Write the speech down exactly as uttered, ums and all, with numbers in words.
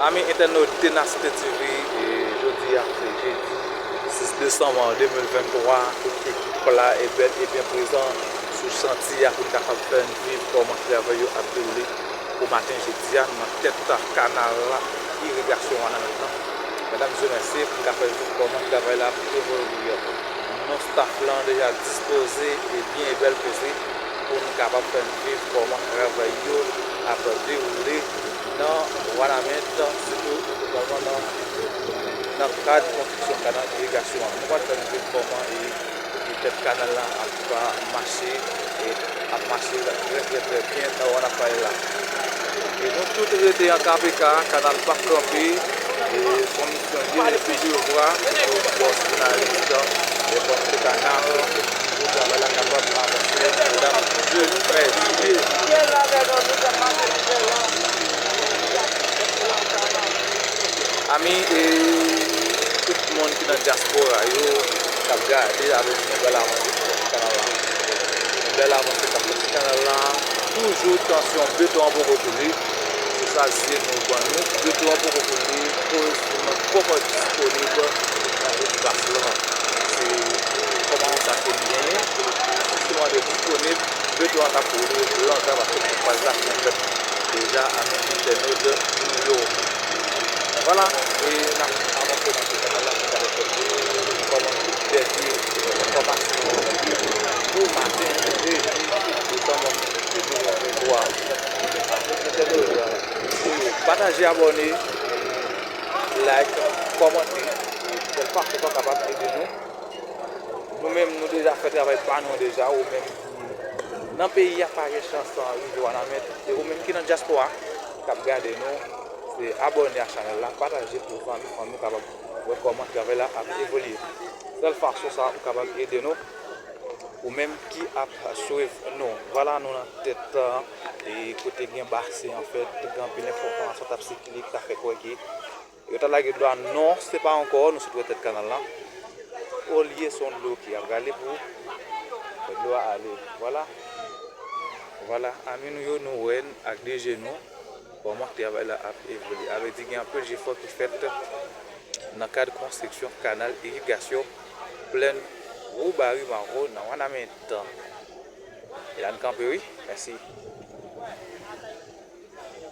Ami entènot Tenaste T V, e jodi a se jedi sis desanm de mil venntwa, tout ekip la e bèl e byen prezan sou chantye a pou n kapab fè n viv kòman travay yo ap dewoule pou maten jedi a nan tèt kanal la, irigasyon Wanament lan. Medam e mesye, pou n ka fè viv kòman travay la ap evolye. Non staff lan deja dispoze e byen e bèl poze pou n kapab fè n viv kòman travay yo ap dewoule nan Wanament, sitou kòman nan, nan kad konstriksyon kanal irigasyon an. Nou pral fè n viv kòman e, e tèt kanal la ap mache, e ap mache trè, trè, trè byen nan Wanament la. E nou tout rete an K P K, kanal p ap kanpe. E se yon misyon Dye epi devwa, se pou bòs jounalis, e bòs kanal, pou travay la kapab avanse, medam, Dye mèsi. Ami, e tout moun ki nan dyaspora yo k ap gade avèk nou, bèl avanse k ap fèt sou kanal la. Bèl avanse k ap fèt sou kanal la. Toujou tansyon, beton an poko koule. Se sa zye nou ban nou. Beton an poko koule. Korespondant poko disponib nan espas lan. Se kòman sa ke li genyen. Si se mande disponib, beton an t ap koule lontan paske chofaj la fin fèt deja, ami entènot nou yo. Vwala, e n ap avanse nan ti kanal la pou n kapab fè kòman tout dènye enfòmasyon pou maten jedi desanm de mil venntwa. Entènot nou yo, pataje, abòne, like, kòmante. Sèl fason pou w kapab ede nou. Nou menm, nou deja fè travay pa nou deja. Ou menm ki nan peyi a pa gen chans rive Wanament. E ou menm ki nan dyaspora k ap gade nou, se abòne a chanèl la, pataje pou zanmi fanmi kapab wè kòman travay la ap evolye. Sèl fason sa ou kapab ede nou, ou menm ki ap swiv nou. Vwala, nou nan tèt, e kote gen basen, anfèt, gen anpil enfòmasyon k ap sikile, ki ta fè kwè ke yo ta lage dlo a. Non, se pa ankò, nou sot wè tèt kanal la. Olye se yon dlo ki ap rale pou fè dlo a ale. Vwala. Vwala, ami nou yo, nou wè n ak de je nou kòman travay la ap evolye. A vle di, gen anpil jefò ki fèt nan kad konstriksyon kanal irigasyon plèn Wou Bari Mawo nan Wanament. E la n kanpe, wi. Mèsi.